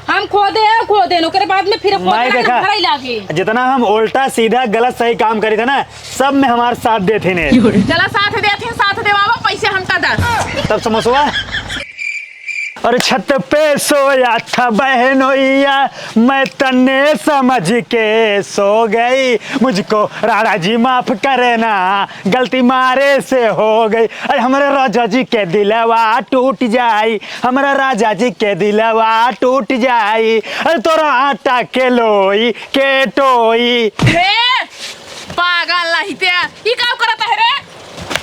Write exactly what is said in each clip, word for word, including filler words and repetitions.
हम खोदे हैं, खोदे हैं, ओकरे बाद में फिर खोदे मैं ना, देखा, भराई लागे। जितना हम उल्टा सीधा गलत सही काम करी थे ना, सब में हमार साथ देथिन। चला साथ देथिन, साथ देवावा, पैसे हमका दा। तब समोसवा। और छत पे सोया था बहनोइया, मैं तन्ने समझ के सो गई। मुझको राणा जी माफ करना, गलती मारे से हो गई। अरे हमरे राजा जी के दिलवा टूट जाई, हमरा राजा जी के दिलवा टूट जाई। अरे तोरा आटा के लोई के टोई। रे, पागल नहीं ते, ई का करत है रे?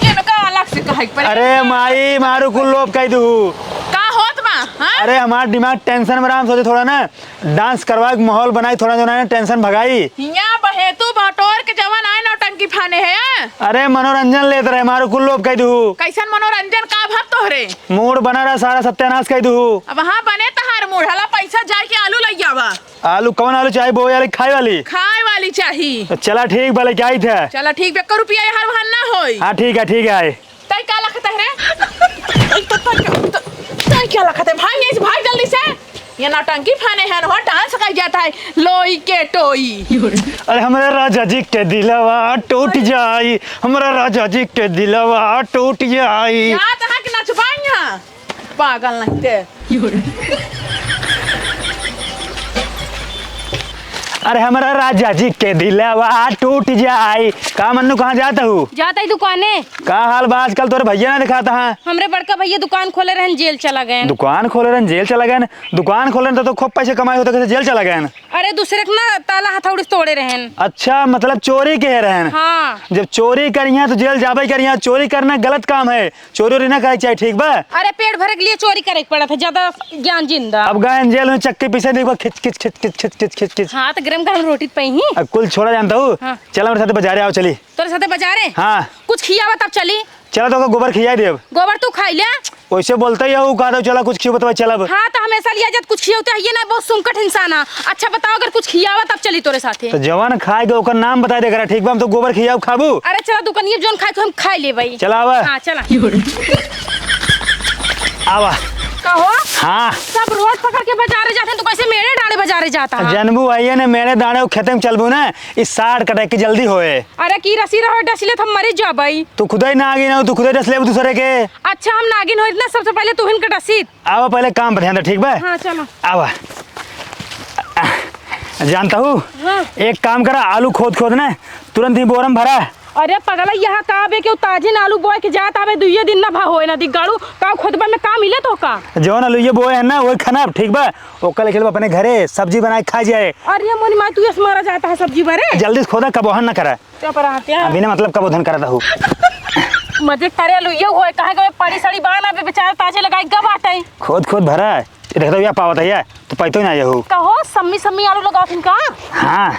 इनका अलग से कहे के पड़े। अरे माई, मारू कुल लोभ कई दू। का होत बा, हाँ? अरे हमार दिमाग tension में रहा, हम सोचे थोड़ा ना dance करवा के माहौल बनाई, थोड़ा जो ना tension भगाई। हियाँ बहेतू बटोर के जवन आए नौटंकी फाने है। अरे मनोरंजन लेत रहे, मारू कुल लोभ कई दू। कैसन मनोरंजन का भा तोहरे? Mood बना रहा, सारा सत्यानाश कई दू। अब हाँ बने तहार mood, हला पैसा जाए के आलू लइ आवा। आलू कौन आलू चाही, बोए वाली, खाए वाली? खाए वाली चाही। तो चला ठीक बा, लेके आई थे। चला ठीक बा, एको रुपया यहाँ वहाँ ना होई। हाँ ठीक है, ठीक है, आए। तै का लखत है रे? तै, तै, तै, तै, तै क्या लखत है? भाग यहीं से, भाग जल्दी से। ये नौटंकी फाने हैं, वहाँ dance कर जाता है, लोई के टोई। अरे हमारे राजा जी के दिलवा टूट जाई, हमारा राजा जी के दिलवा टूट जाई। यहाँ तक नचबाई यहाँ, पागल नहीं ते। अरे हमरा राजा जी के दिलवा टूट जाई। का मन्नू, कहाँ जात हू? जात हई दुकाने। का हाल बा आजकल, तोरे भैया ना दिखात हैं? हमरे बड़का भैया दुकान खोले रहन, जेल चला गए। दुकान खोले रहन, जेल चला गए? दुकान खोले रहन तो, तो खूब पैसे कमाए होते, कैसे जेल चला गए? अरे दूसरे के ना ताला हथौड़ी से तोड़े रहन। अच्छा, मतलब चोरी के रहन? हाँ। जब चोरी करिया तो जेल जाबे करिया, चोरी करना गलत काम है। चोरी वोरी ना करे के चाही, ठीक बा? अरे पेट भरे के लिए चोरी करे के पड़त है, ज्यादा ज्ञान जिन दा। अब गए जेल में चक्की पीसे, देखो खिच खिच खिच खिच खिच खिच खिच खिच। हाँ, तो गरम गरम रोटी तो पही। अब कुल छोड़ा जानता हूँ। हाँ। चल हमरे साथे बाजारे आओ, चली। तोरे साथे बाजारे? हाँ। कुछ खियावा तब चली। चला तो गोबर खिया देब। गोबर तू खाई ले। वैसे बोलते ही हो, कहा दो चला कुछ खियो बताओ चलब। हाँ, तो हमेशा लिया जात कुछ खियो तो है ये ना, बहुत सुंकट इंसान है। अच्छा बताओ, अगर कुछ खियावा तब चली तोरे साथे। तो जवान खाए के ओकर नाम बता दे करा, ठीक बा? हम तो गोबर खियाऊ खाबू। अरे चला दुकानिया जोन खाए के हम खाए ले भाई। चला आवा। हाँ, चला। आवा। कहो? हाँ। सब रोड पकड़ के बाजारे जाते हैं, तू कैसे मेरे डाले बाजारे जाता है? जनबू आइए ने मेरे डाले खेते में चलबू ना, इस साठ कटे के जल्दी होए। अरे की रसी रहो डसले तो हम मरी जाबई। तू खुदे ना आगे ना, तू खुदे डस लेबू दूसरे के। अच्छा हम नागिन होइत ना, सबसे पहले तू हिन के डसीत। आवा पहले काम पर ध्यान दे, ठीक बा? हाँ, चलो। आवा। जानता हूँ, हाँ। एक काम करा, आलू खोद खोद ना तुरंत ही बोरम भरा। अरे पगला, यहाँ का बे के ताजिन आलू बोए के जात आवे, दुइये दिन ना भा होए ना दिगाड़ू, का खोदबा में का मिले तो का? जौन आलू ये बोए है ना, वही खाना, ठीक बा? ओकर लेके अपने घरे सब्जी बनाए खा जाए। अरे मोनी माई, तू यस मारा जाता है सब्जी बरे? जल्दी से खोदा, कबोहन ना करा। चुप रहा क्या? अभी ना मतलब कबोधन करत हूँ। मजे करे आलू ये होए, कहाँ के पड़ी सड़ी बा ना, बे बेचारा ताजे लगाई गब आटे। खोद खोद भरा, देख दो या पावत है या, तो पैतो ही ना ये हो। कहो, सम्मी सम्मी आलू लगाओ थिन का? हाँ,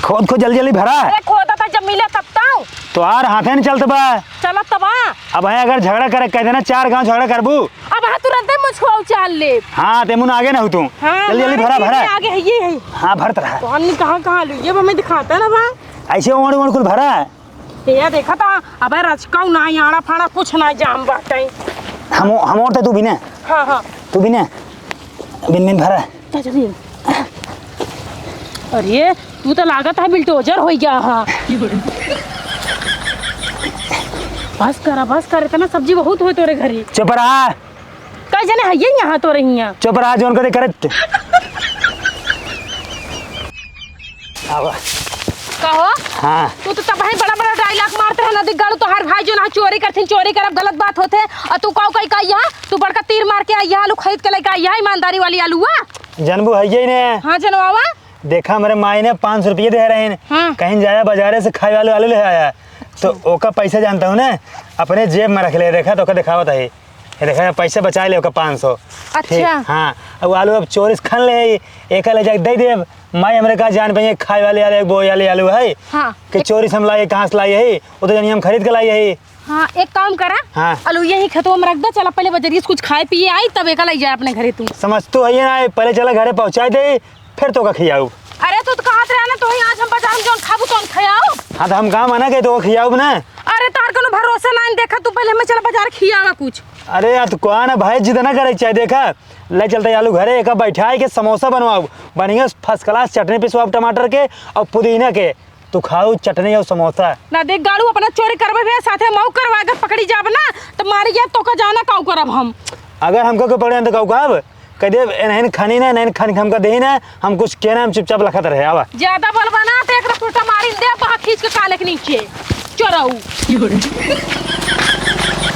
खोद खोद जल्दी जल्दी भरा। अरे खोदा था जब मिले तब ताऊ। तो आर हाथे नहीं चलत बा। चलत तबा। अब है अगर झगड़ा करे कह देना, चार गांव झगड़ा करबू। अब हाँ तुरंते मुझको उचाल ले। हाँ, ते मुन आगे ना हो तू। हाँ, जल्दी जल्दी हाँ, भरा ये भरा। आगे है, ये है। हाँ, भरत रहा। तो अन्नी कहाँ कहाँ आलू ये हमें दिखाता ना बा। ऐसे ओड़ ओड़ कुल भरा। ये देखा था, अबे रचकाऊ ना, आड़ा फाड़ा कुछ ना जाम बाटे। हम, हम और तो तू भी ना। हाँ, हाँ। तू भी ना। बिन बिन भरा। जा जल्दी। अरे, तू तो लागत है bulldozer हो गया, हाँ। बस करा, बस कर, इतना सब्जी बहुत होए तोरे घरे। चुप रहा। कई जने हइये यहाँ तो रही हैं। चुप रहा, जोन कदे करत। आवा। कहो? हाँ। तू तो तबही बड़ा बड़ा dialogue मारत रहे, नदी गाड़ू तोहार भाई जो ना चोरी करथिन, चोरी करब गलत बात होथे, और तू काऊ कही का यहाँ, तू बड़का तीर मार के आई, यहाँ आलू खरीद के लेके आई, यहाँ ईमानदारी वाली आलू हुआ। जनबू हइये ने। हाँ, जनवावा। देखा, हमरे माई ने पाँच सौ रुपये दे रहे हैं। हाँ। कहीं जाया बाजारे से खाए वाले आलू ले आया। तो ओका पैसा जानता हूँ ना, अपने जेब में रख ले। देखा, तो ओका दिखावत है। ये देखा, पैसा बचा ले ओका पाँच सौ। अच्छा। ठीक, हाँ। अब आलू अब चोरी से खन ले, एका ले जाके दे देब। माई हमरे का जान पे खाए वाले आलू, बोए वाले आलू है। हाँ। कि चोरी से हम लाए, कहाँ से लाए है? वो तो जानी हम खरीद के लाए है। हाँ, एक काम करा। हाँ। आलू यही खेतवा में रख दे, चला पहले बजरिया से कुछ खाए पिए आई, तब एका ले जाए अपने घरे तू। समझ तो है ना, पहले चला घरे पहुँचा दे, फिर तो का खियाऊ। अरे तू तो कहत रहा ना, तो ही आज हम बाजार जौन खाबू तौन खियाओ। हाँ, तो हम कहाँ मना कहे, तो खियाओ ना। अरे, तोहर कोनो भरोसा ना, देखा तू पहले हमें चला बाजार खियावा कुछ। अरे यार, तू कौन है भाई, जिद ना करे के चाही। देखा, ले चलते आलू घरे, एक बैठाए के समोसा बनवाओ, बढ़िया first class चटनी पिसवाओ टमाटर के और पुदीना के। तू खाओ चटनी और समोसा। ना देख गाड़ू, अपना चोरी करबे भी साथे मऊ करवा, अगर पकड़ी जाब ना तो मारी जाए, तो का जाना काऊ करब हम। अगर हमको के पकड़े तो काऊ कहब, कह दे, "एनहन खानी ना, एनहन खानी हमका देही ना, हम कुछ कहना, हम चुपचाप लखत रहे।" आवा। ज्यादा बोलबा ना तो एक रस उल्टा मारी दे, बहा खींच के काले के नीचे। चोरऊ।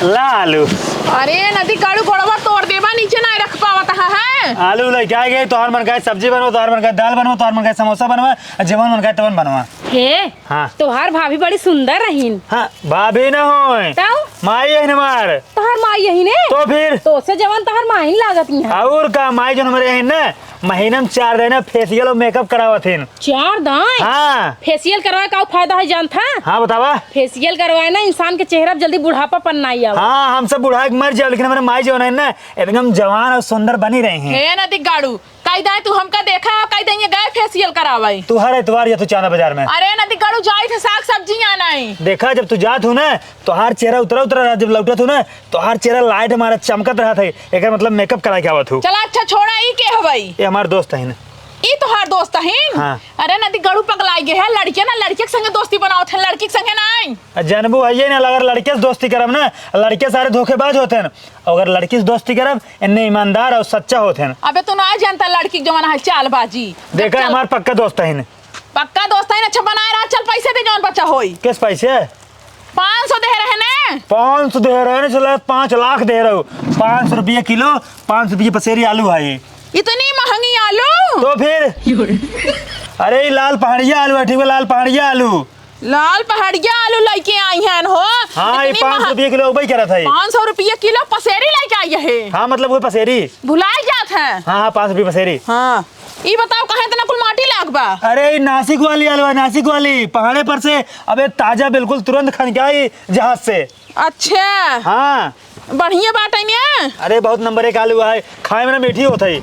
ला आलू। अरे नदी गाड़ू, गोड़वा तोड़ देबा, नीचे ना रख पावत है। आलू लेके आ गए, तोहर मन का सब्जी बनवा, तोहर मन का दाल बनवा, तोहर मन का समोसा बनवा, जवन मन का तवन बनवा। हे, हाँ। तोहार भाभी बड़ी सुंदर रहीन। हाँ, भाभी ना होए। तऊ? माई है हमार। तोहार माई यही ने? तो फिर? तो से जवन तोहार माई लागत ही है। और का, माई जो हमारे है ना, महीना में चार दिन facial और makeup करावत हैं। चार दाएं? हाँ। Facial करवाए का फायदा है जानता? हाँ, बतावा। Facial करवाए ना, इंसान के चेहरा पे जल्दी बुढ़ापा पन्ना आई आवे। हाँ, हम सब बुढ़ा के मर जाओ, लेकिन हमारे माई जो है ना, एकदम जवान और सुंदर बनी रही हैं। हे नदी गाड़ू, कई दाएं तू हमका देखा, कई दाएं ये गए facial करावे। तू हर एतवार या तू चांदा बाजार में। अरे नदी गाड़ू, जाई थे साग सब्जी आना है। देखा, जब तू जात हूँ ना, तोहार चेहरा उतरा उतरा रहा, जब लौटत हूँ ना, तोहार चेहरा light मारा चमकत रहा था। एकर मतलब makeup करा के आवत हूँ। चला अच्छा छोड़ा, ई के हवई? ये हमार दोस्त है ना। ई तोहार दोस्त हईन? हाँ। अरे नदी गड़ू पगलाई गए है, लड़के ना लड़के के संगे दोस्ती बनावत है, लड़की के संगे नाई। आ जानबू है ये ना, अगर लड़के से दोस्ती करब ना, लड़के सारे धोखेबाज होत हैं, अगर लड़की से दोस्ती करब, इन्ने ईमानदार और सच्चा होत हैं। अबे तू ना जानता लड़की के जमाना है चालबाजी। देखा, चल। हमार पक्का दोस्त हईन। पक्का दोस्त हईन, अच्छा बनाए रहा, चल पैसे दे जौन बचा होई। किस पैसे? पाँच सौ दे रहे ने। पाँच सौ दे रहे ने, चला पाँच लाख दे रहे हो। पाँच सौ रुपये किलो, पाँच सौ रुपये पसेरी आलू है ये। इतनी महंगी आलू? तो फिर? अरे, ये लाल पहाड़िया आलू है, ठीक है, लाल पहाड़िया आलू। लाल पहाड़िया आलू लेके आई हैं हो। हाँ, ये इतनी पाँच सौ मह- रुपये किलो उबई करत है। पाँच सौ रुपये किलो पसेरी लेके आई है। हाँ, मतलब वो पसेरी। भुलाई जात है। हाँ, हाँ, पाँच सौ रुपये पसेरी। हाँ। ई बताओ, काहे इतना कुल माटी लाग बा? अरे, ई नासिक वाली आलू है, नासिक वाली, पहाड़े पर से। अबे, ताजा, बिल्कुल तुरंत खन के आई जहाज से। अच्छा। हाँ। बढ़िया बात है ने? अरे, बहुत नंबर एक आलू है, खाए में ना मीठी होत है।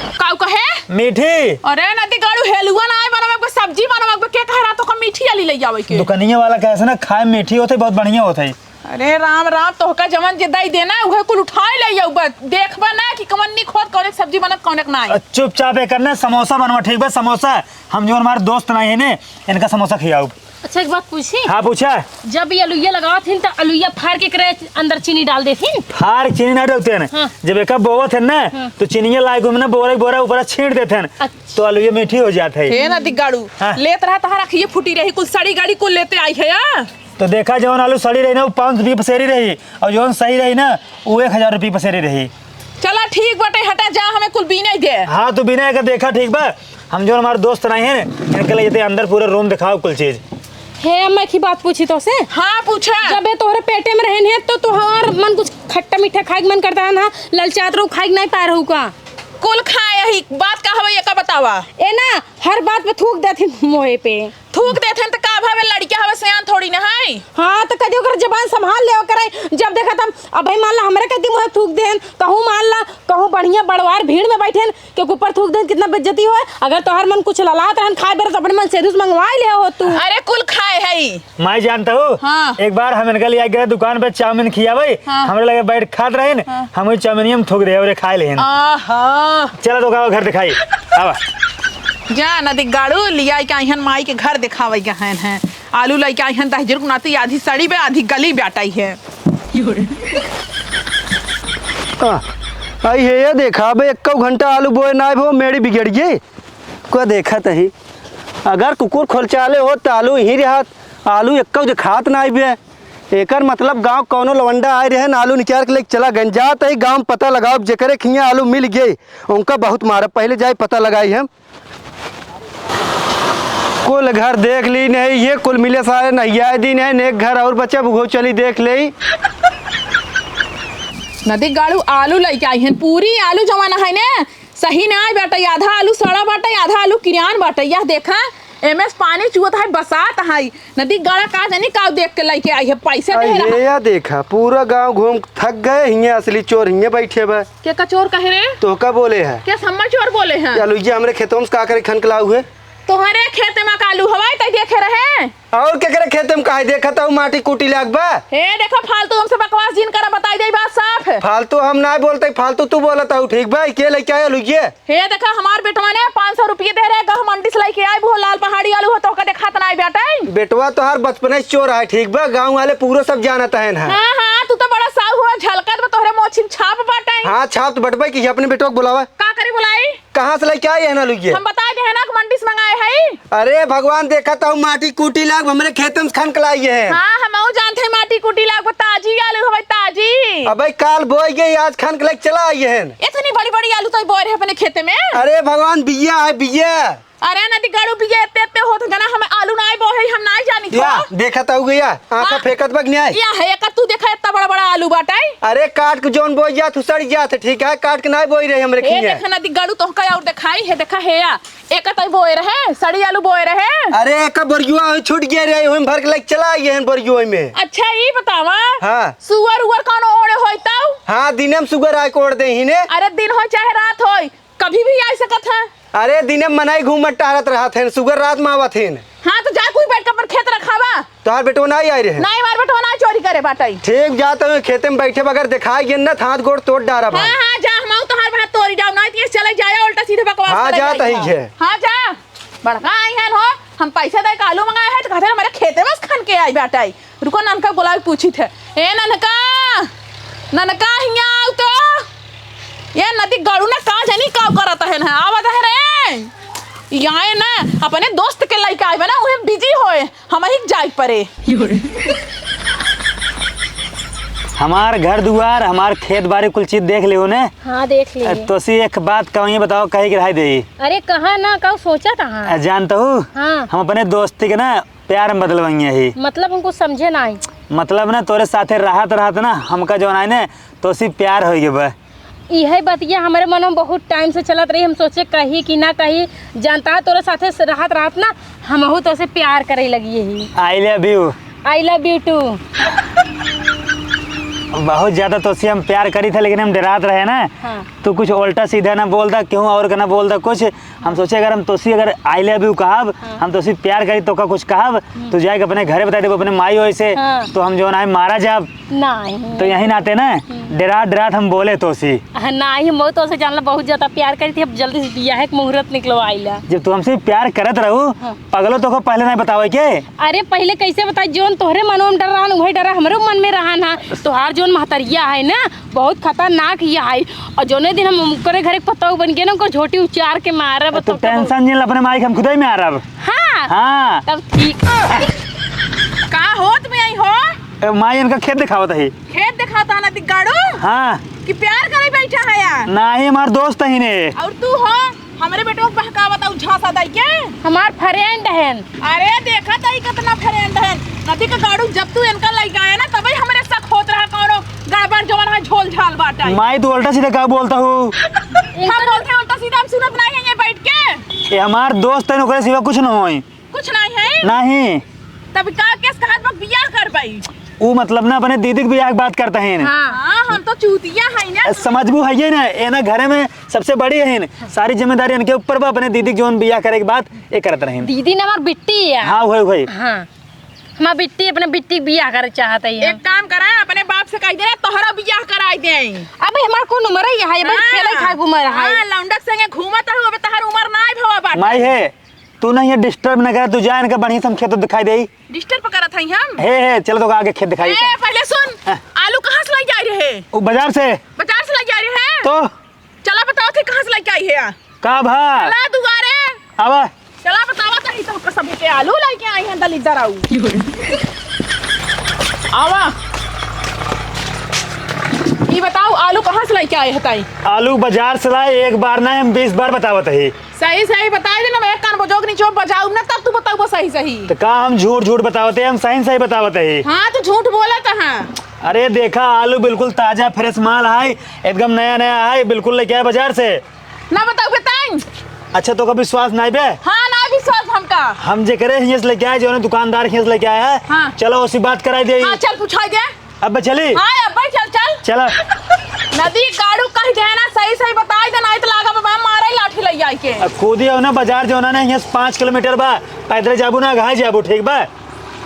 काऊ कहे? मीठी। अरे, नदी गाड़ू हेलुआ ना आए बनवा के, सब्जी बनवा के, के कह रहा तो का मीठी आली ले जावे के? दुकनिया वाला कहे से ना, खाए में मीठी होत है, बहुत बढ़िया होत है। अरे राम राम, तोहका जवन जे दई देना, उहे कुल उठाए ले आऊ। बस देखबा ना कि कवन निक होत, कौन एक सब्जी बनत, कौन एक नाई। अ, चुपचाप एकर ना समोसा बनवा, ठीक बा? समोसा, हम जवन हमार दोस्त नाई है ने, इनका समोसा खियाऊ। अच्छा, एक बात पूछी? हाँ, पूछा। जब ये अलुइया लगावत हिन, त अलुइया फाड़ के करे अंदर चीनी डाल देथिन? फाड़ चीनी ना डालते हैं। हाँ। जब एका बोवत है ना, हाँ। तो चीनिया लाए घूमे ना, बोरा बोरा ऊपर छींट देते हैं। अच्छा। तो अलुइया मीठी हो जात है। हे ना दिग्गाड़ू, हाँ। लेत रहा, तहार अखिए फूटी रही, कुल सड़ी गड़ी कुल लेते आई है, आ? तो देखा, जौन आलू सड़ी रही ना, वो पाँच सौ रुपये पसेरी रही, और जौन सही रही ना, वो एक हजार रुपये पसेरी रही। चला ठीक बाटे, हटा जा, हमें कुल बीने दे। हाँ, तू बीने का देखा, ठीक बा। हम जौन हमार दोस्त नहीं है, इनके लिए जते अंदर पूरा रूम दिखाओ, कुल चीज। हे अम्मा, एक ही बात पूछी तो से? हाँ, पूछा। जब ये तोहरे पेटे में रहन है, तो तोहार मन कुछ खट्टा मीठा खाए के मन करता है ना, ललचात रहू, खाए के नहीं पाए रहू का? कुल खाए ही, बात का हवे, ये का बतावा? ए ना, हर बात पे थूक देथिन मोहे पे। थूक देथिन त का भावे, लड़किया हवे, सयान थोड़ी न है। हाँ, त कदी ओकर जबान संभाल ले, ओकर जब देखा तब, अब भाई मान ला, हमरे कदी मुँहे थूक देन, कहूँ मान ला, कहूँ बढ़िया बड़वार भीड़ में बैठेन, के ऊपर थूक देन, कितना बेइज्जती होए। अगर तोहर मन कुछ ललात रहन खाए बेर, तो अपने मन से दूस मंगवाई ले हो तू। अरे, कुल खाए है। माई जानता हूँ, हाँ। एक बार हम इनके लिए गए दुकान पे चाउमीन खियावे, हाँ। हमरे लगे बैठ खात रहे न, हाँ। हम वही चाउमीनिया में थूक दे और खाए लेन। आहा। चला तो का घर दिखाई। आवा। जा ना दिग्गाड़ू, लिया के आइहन माई के घर दिखावे गहन है। आलू लेके आइहन दहिजर कुनाती, आधी सड़ी बे, आधी गली बाटई है। आ, आई है ये देखा बे, एक्को घंटा आलू बोए ना आए भो, मेड़ी बिगड़ गई। को देखत ही, अगर कुकुर खोलचाले होत त आलू यहीं रहत, आलू एक्को देखात नाई बे। एकर मतलब गाँव कौनो लवंडा आए रहे न, आलू निकाल के लेके चला गए। जात ही गाँव में पता लगाओ, जेकरे खियाँ आलू मिल गए, उनका बहुत मारब। पहले जाए पता लगाई हम। कुल घर देख ली नहीं, ये कुल मिले सारे नहिया दिन है, नेक घर और बचे, बुघो चली देख ले। नदी गाड़ू आलू लेके आई हैं, पूरी आलू जमाना है ने, सही ना बाटे, आधा आलू सड़ा बाटे, आधा आलू किरान बाटे। यह देखा, एमे से पानी चुअत है, बसात है। नदी गाड़ा का जानी का देख के लेके आई है, पैसे दे अरे रहा। या देखा, पूरा गांव घूम थक गए, हिये असली चोर हिये बैठे बा। के का चोर कहे रे? तो का बोले है? के सम्मा चोर बोले हैं? या लुइया हमरे खेतों में का करे खन के लाऊ है? तोहरे खेते मा का आलू हवइ, तइ देखे रहे? अउर केकरे खेते मा काहे देखत हउ, माटी कूटी लाग बा। हे देखा, फालतू हमसे बकवास जिन करा, बताइ देइ बात साफ। फालतू हम नाहीं बोलतइ, फालतू तू बोलत हउ, ठीक बा? के लइके आया आलू ये? हे देखा, हमार बेटवा ने पाँच सौ रुपये दे रहे, गह मंडी से लइके आइ, वो लाल पहाड़ी आलू हो, तोहका देखात नाहीं बाटइ। बेटवा तोहार बचपने से चोर है, ठीक बा? गाँव वाले पूरो सब जानत हैं ना। हाँ, हाँ, तू तो बड़ा साहू हो, झलकत बा, तोहरे मोछिन छाप बाटइ। हाँ, छाप तो बटबइ कि अपने बेटवा के बुलावा। का करी बुलाई? कहाँ से लइके आइ है ना आलू ये? हम बताइ देहे ना कि मंडी से मंगाए हई। अरे भगवान, देखत हउ माटी कूटी लाग, हमरे खेते मा से खन के लाइ है। हाँ, हमहू जानत हई माटी कूटी लाग, वो ताजी आलू हवइ, ताजी। अबइ काल बोइ गइ, आज खन के लइके चला आइ है। इतनी बड़ी बड़ी आलू तइ बोइ रहे अपने खेते मा? अरे भगवान, बिया है, बिया। अरे नदी गाड़ू, बिया एत्ते एत्ते होत जना, हम आलू नाहीं बोहे, हम नाहीं जानी या, तो। देखत हउ गया, आँखा हाँ। फेंकत बा कि नाहीं? या है, एका तू देखा, एत्ता बड़ा बड़ा आलू बाटइ। अरे काट के जउन बोइ जात, उ सड़ि जात, ठीक है, काट के नाहीं बोइ रहे हमरे हे खिया। देखा नदी गाड़ू, तोहका अउर देखाई, हे देखा, हे या, एका तइ बोइ रहे, सड़ी आलू बोइ रहे। अरे एका बोरियुआ होइ छूट गए रहे, ओहिम भर के लइके चला आइ है बोरियुआ मा। अच्छा, ई बतावा, हाँ। सुअर उअर कउनो ओढ़े होइ तउ? हाँ, दिने मा सुअर आइके ओढ़ देइ ही ने। अरे दिन होइ चाहे रात होइ, कभी भी आइ सकत है। अरे दिने मा मनई घूमत टहरत रहत हैं, सुअर रात मा आवत हैं। हाँ, तो जा कुछ बैठ के अपन खेत रखावा। तोहार बेटवा नाहीं आइ रहे? नाहीं, हमार बेटवा नाहीं चोरी करे बाटइ। ठीक, जात हई खेते मा बइठे, बगैर देखाइ गेन ना, हाथ गोड़ तोड़ डारब हम। हाँ, हाँ, जा, हमहू तोहार भात तोरी जाउ, नाहीं तो ये चले जाए उल्टा सीधे बकवास हाँ, करे जात लगी हई है। हाँ, जा। बड़का आइ हैं हो, हम पैसे दइ के आलू मंगाए हैं, तो कहत हैं हमरे खेते मा से खन के आइ बाटइ। रुको, ननका बुलाइ पूछित है। ए ननका, ननका हियाँ आउ तो। ए नदी गाड़ू ना का जानी का करत है ना, आवत है रे। यहाँ ना अपने दोस्त के लइके आइ बा ना, उहे busy होए, हमहीं के जाइ परे। हमार घर दुआर, हमार खेत बारी कुल चीज देख लियो ने। हाँ, देख लिए। तोसी एक बात कहूँ, बताओ, कही के रहाई देई। अरे कहा ना, का सोचत हया? जानत हउ, हाँ। हम अपने दोस्ती के ना प्यार में बदलवइया ही। मतलब हम कुछ समझे नाहीं। मतलब ना तोरे साथे रहत रहत ना हमका जउन आइ ने तोसी प्यार होइ गए बा। इहे बतिया हमरे मनो में बहुत time से चलत रही। हम सोचे कही कि ना कही, जानत ह तोरे साथे से रहत रहत ना हमहू तोसे प्यार करइ लगिए ही। I love you। I love you too। बहुत ज्यादा तोसी हम प्यार करी थे, लेकिन हम डेरात रहे ना। हाँ। तू कुछ उल्टा सीधा ना बोल दा, केहू अउर का ना बोल दा कुछ। हम सोचे अगर हम तोसी अगर I love you कहब, हाँ। हम तोसी प्यार करी तोका कुछ कहब, हम्म। तू जाइके अपने घरे बताइ देबो अपने माई ओई से, हाँ। तो हम जउन आइ मारा जाब। नाहीं। तो यही नाते ना, हम्म। डेरात डेरात हम बोले तोसी। हाँ, नाहीं, हम तोसे जानला बहुत ज्यादा प्यार करी थी, अब जल्दी से बियाह के मुहूर्त निकलवाइला। जब तू हमसे प्यार करत रहू, हाँ। पगलो तोका पहिले नाहीं बतावे के? अरे पहिले कइसे बताई, जउन तोहरे मनो में डर रहा न, उहे डर हमरो मन में रहा ना। तोहार जउन महतरिया है ना, बहुत खतरनाक ही है। अउर जउने दिन हम ओकरे घरे के पतोह बन गए ना, ओकर झोटी उचार के मारब। तू tension जिन ला, अपने माई के हम खुदइ मारब। हाँ। हाँ। तब ठीक। का होत में आई हो? ए, माई इनका खेत देखावत ही। खेत देखावत ह ना दिग्गाड़ू? हाँ। कि प्यार करे बैठा है यार? नाहीं, हमार दोस्त ही ने। अउर तू हो? हमरे बेटवा के बहकावत अउ झांसा दइ के। हमार friend हन। अरे देखा तई कितना friend हन। नदी के गाड़ू जब तू इनका लइके आया ना तबही हमरे शक होत रहा कउनो गड़बड़ जवन है झोल झाल बाटइ। माई तू उल्टा सीधा का बोलत हू? हम बोलत है उल्टा सीधा हम सुनत नाहीं है ये बैठ के। ये हमार दोस्त है ओकरे सिवा कुछ न होई। कुछ नाहीं है? नाहीं। तब का केस कहत बा बियाह करबइ? ऊ मतलब ना अपने दीदी के बियाह के बात करत हैं। हाँ। हाँ, हम तो चूतिया है ना। ए, समझबू है ये ना, ए ना घरे में सबसे बड़ी है ना। सारी जिम्मेदारी इनके ऊपर बा, अपने दीदी के जउन बियाह करे के बात ये करत रहे। दीदी ना हमार बिट्टी है। हाँ, वही, वही। हाँ। हमार बिट्टी अपने बिट्टी के बियाह करे चाहत है। एक काम करा, अपने बाप से कहि दे, तोहरा बियाह कराइ दे। अबे हमार कउन उमर है, ये भाई हाँ। खेले खाए के उमर है। हाँ, लौंडक संगे घूमत रहू, अबे तोहर उमर नाहीं भवा बाटे। माई है, तू ना ये disturb ना करे, तू जा इनका बढ़िया से हम खेत देखाइ देई। Disturb करत हई हम? हे, हे, चलो तो आगे खेत देखाई। ए, पहिले सुन, हाँ। आलू कहाँ से लइ जाए रहे? वो बाजार से। बाजार से लइ जाए रहे? तो? चला बतावत ही कहाँ से लइके आई है? का भा? चला दुआरे। आवा। चला बतावत ही तो कसम के आलू लइके आई हैं दलिद्दर आऊ। आवा। ई बताओ आलू कहाँ से लइके आए हताई? आलू बाजार से लाए, एक बार ना हम बीस बार बतावत ही। सही सही बताइ दे ना, मैं एक कान बजोग नीचे बजाऊ ना, तब तू बताऊ सही सही। तो का हम झूठ झूठ बतावत है, हम सही सही बतावत है। हाँ, तो झूठ बोलत है। अरे देखा, आलू बिल्कुल ताजा fresh माल है, एकदम नया नया है, बिल्कुल लेके आए बाजार से। ना बताऊ बताई। अच्छा, तोका विश्वास नाहीं बे? हाँ, ना विश्वास हमका। हम जेकरे हियाँ से लेके आए, जउने दुकानदार हियाँ से लेके आए हैं, हाँ। चलो उसी बात कराई दे। हाँ, चल पूछाई दे। अब चली? हाँ, अब चल, चल। चला। नदी गाड़ू कहि दे ना, सही सही बताइ दे, नाहीं तो लागा बाबा मारे लाठी लइया। आई के। अब कूदी हो ना बाजार, जो ना, ना, यहाँ से पाँच किलोमीटर बा, पैदल जाबू ना, घाय जाबू, ठीक बा?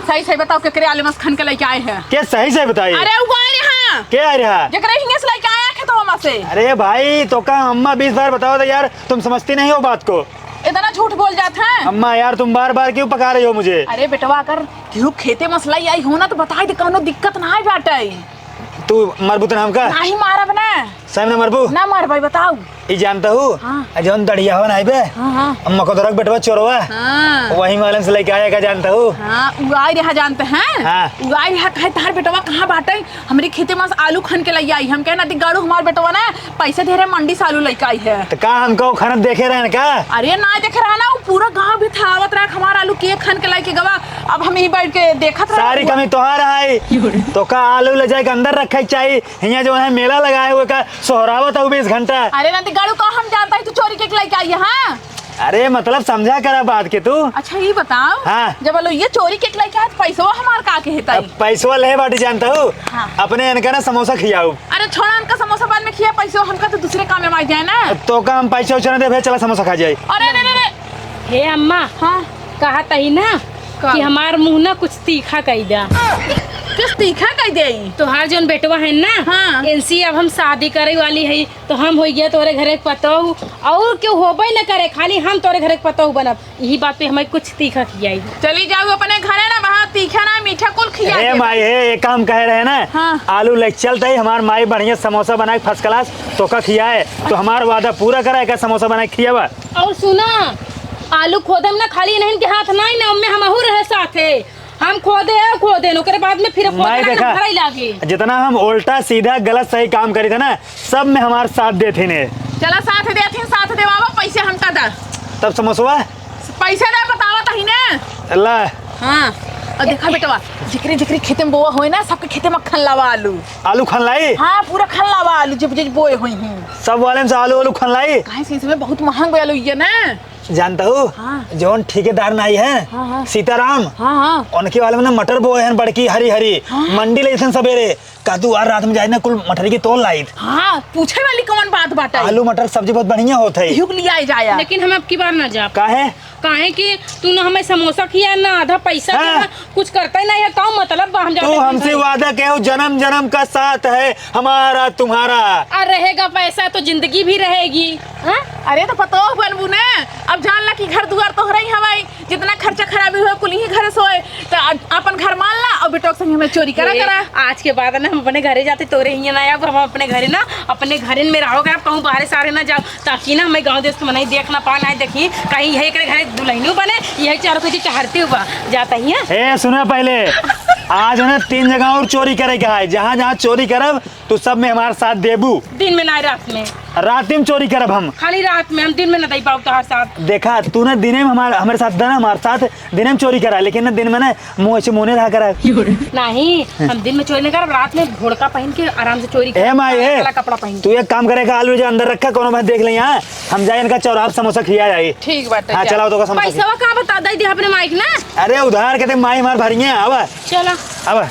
सही सही बताओ, केकरे आलू मस खन के लइके आए हैं? के सही सही बताई? अरे, उ आए रहा। के आए रहा? जेकरे हियां से लइके आया खेतवा मा से। अरे भाई, तो का अम्मा बीस बार बताओ तो यार, तुम समझती नहीं हो बात को। इतना झूठ बोल जात है। अम्मा यार, तुम बार बार क्यों पका रही हो मुझे? अरे बेटवा, अगर केहू खेते मस लइ आई हो ना, तो बताई दे, कौनो दिक्कत ना है बाटे। तू मरबू त ना हमका? नाही मारब ना। सही में ना मरबू? ना मारब, बताओ। ई जानता हूँ? हाँ। आ जौन दढ़िया हो ना बे? हाँ, हाँ। अम्मा को दरक बेटवा चोरवा? हाँ। वही मालूम से लइके आया का जानता हूँ? हाँ, उ आई रहा जानते हैं? हाँ। उ आई रहा कहे, "तार बेटवा कहाँ बाटे? हमरे खेते मा से आलू खन के लइ आई।" हम कहे, "ना दिगाड़ू, हमार बेटवा ना पैसे दे रहे, मंडी से आलू लइके आई है।" तो का हमका वो खनत देखे रहे का? अरे ना देखे रहा ना, वो पूरा गाँव भी था आवत रहा, हमार आलू के खन के लइके गवा। अब हम ही बैठ के देखत रहा। सारी कमी तोहार है। तो का आलू ले जाए के अंदर रखे के चाही? हियाँ जो है मेला लगाए हुए का सोहरावत हूँ बीस घंटा। अरे नंदी गाड़ू, का हम जानता है तू चोरी के लइके आई है, हाँ? अरे मतलब समझा करा बात के तू। अच्छा ये बताओ, हाँ। जब लो ये चोरी के लइके आए, पैसवा हमार का के हेता? अब पैसवा ले बाटी जानता हूँ। हाँ। अपने इनका ना समोसा खियाऊ। अरे छोड़ा इनका समोसा बाद में खिया, पैसवा हमका तो दूसरे काम में आ जाए ना। अब तो का हम पैसा उछा ना दे भैया, चला समोसा खा जाए। अरे, अरे, अरे, अरे। हे अम्मा, हाँ। कहा तही ना का? कि हमार मुँह ना कुछ तीखा कई दा। कुछ तीखा कई दे? तोहार जौन बेटवा है ना, हाँ। इनसे अब हम शादी करे वाली है, तो हम हो गया तोरे घरे के पतोह, और क्यों होबे न करे, खाली हम तोरे घरे के पतोह बनब। यही बात पे हमें कुछ तीखा खियाई। चली जाऊ अपने घरे ना, वहाँ तीखा ना मीठा कुल खिया ए दे। माई, हे, एक काम कहे रहे ना, हाँ। आलू ले चलते ही हमार माई बढ़िया समोसा बनाए first class, तो का खियाए, तो हमार वादा पूरा कराए का समोसा बनाए खियावा। और सुना, आलू खोदम ना खाली नहीं के हाथ नहीं ना, उनमें हमहू रहे साथे। हम खोदे है, खोदे न, ओकरे बाद में फिर खोदे माई ना, देखा, भराई लागे। जितना हम उल्टा सीधा गलत सही काम करी थे ना, सब में हमार साथ देथिन है। चला साथ देथिन, साथ देवावा, पैसे हमका दा। तब समोसवा? पैसे ना बतावा तही ने। अल्लाह। हाँ। और देखा बेटवा, जिकरे जिकरे खेते में बोआ होए ना, सबके खेते में खन लावा आलू। आलू खन लाई? हाँ, पूरा खन लावा आलू, जब जब बोए होई हैं। सब वाले में से आलू, आलू खन लाई? काहे से इसमें बहुत महंग आलू ये ना। जानता हूँ, हाँ। जौन ठेकेदार नाई है, हाँ, हाँ। सीताराम, हाँ, हाँ। उनके वाले में ना मटर बोए हैं बड़की हरी हरी, हाँ। मंडी ले जैसन सवेरे, कादू आर रात में जाए ना कुल मटर की तोल लाइत। हाँ, पूछे वाली कौन बात बाटे? आलू मटर सब्जी बहुत बढ़िया होत है। इहू के लिया जाया। लेकिन हम अब की बार ना जाब। काहे? काहे कि तू ना हमें समोसा खिया, ना आधा पैसा हाँ। दिया, कुछ करता ही नहीं है, का मतलब बा हम तू जाने हमसे खाए? वादा के हो, जन्म जन्म का साथ है हमारा तुम्हारा। और रहेगा पैसा तो जिंदगी भी रहेगी। हाँ? अरे तो पतोह बनबू ने, अब जान ला कि घर दुआर तोहरे ही हवाई, जितना खर्चा खराबी होए कुल ही घर से होए, तो अ-, अपन घर मान ला और बेटोक संग हमें चोरी करा ए, करा। आज के बाद ना हम अपने घरे जाते तोरे ही ना आब, हम अपने घरे ना, अपने घरे में रहो, अगर आप कहूँ बाहरे सारे ना जाओ, ताकि ना हमें गाँव देश के मनई देख ना पाए, ना देखी, कहीं यही एकरे घरे दुल्हनियों बने, यही चारों को चहरते हुआ जाता ही है। ए, सुना पहले, आज है ना तीन जगह और चोरी करे के है, जहाँ जहाँ चोरी करब, तू सब में हमार साथ देबू। दिन में ना, रात में। रात में चोरी करब हम। खाली रात में, हम दिन में ना दे पाऊ तोहार साथ। देखा, तू ना दिने में हमार, हमारे साथ देना, हमार साथ दिने में चोरी करा, लेकिन ना दिन में ना मुँह ऐसे मुँह नहीं रहा करा। नहीं, हम दिन में चोरी नहीं करब, रात में भोड़का पहन के आराम से चोरी ए करब, माई, ए, काला कपड़ा पहन के। तू एक काम करे का, आलू जो अंदर रखा, कोनो बात देख ले यहाँ, हम जाए इनका चौराहा पे समोसा खिया जाए। ठीक बाटे, हाँ, जा। चलाओ तो का समोसा पैसा का बता दे दे अपने माइक ना। अरे उधार के दे माई हमार भरिए, आवा। चला। आवा।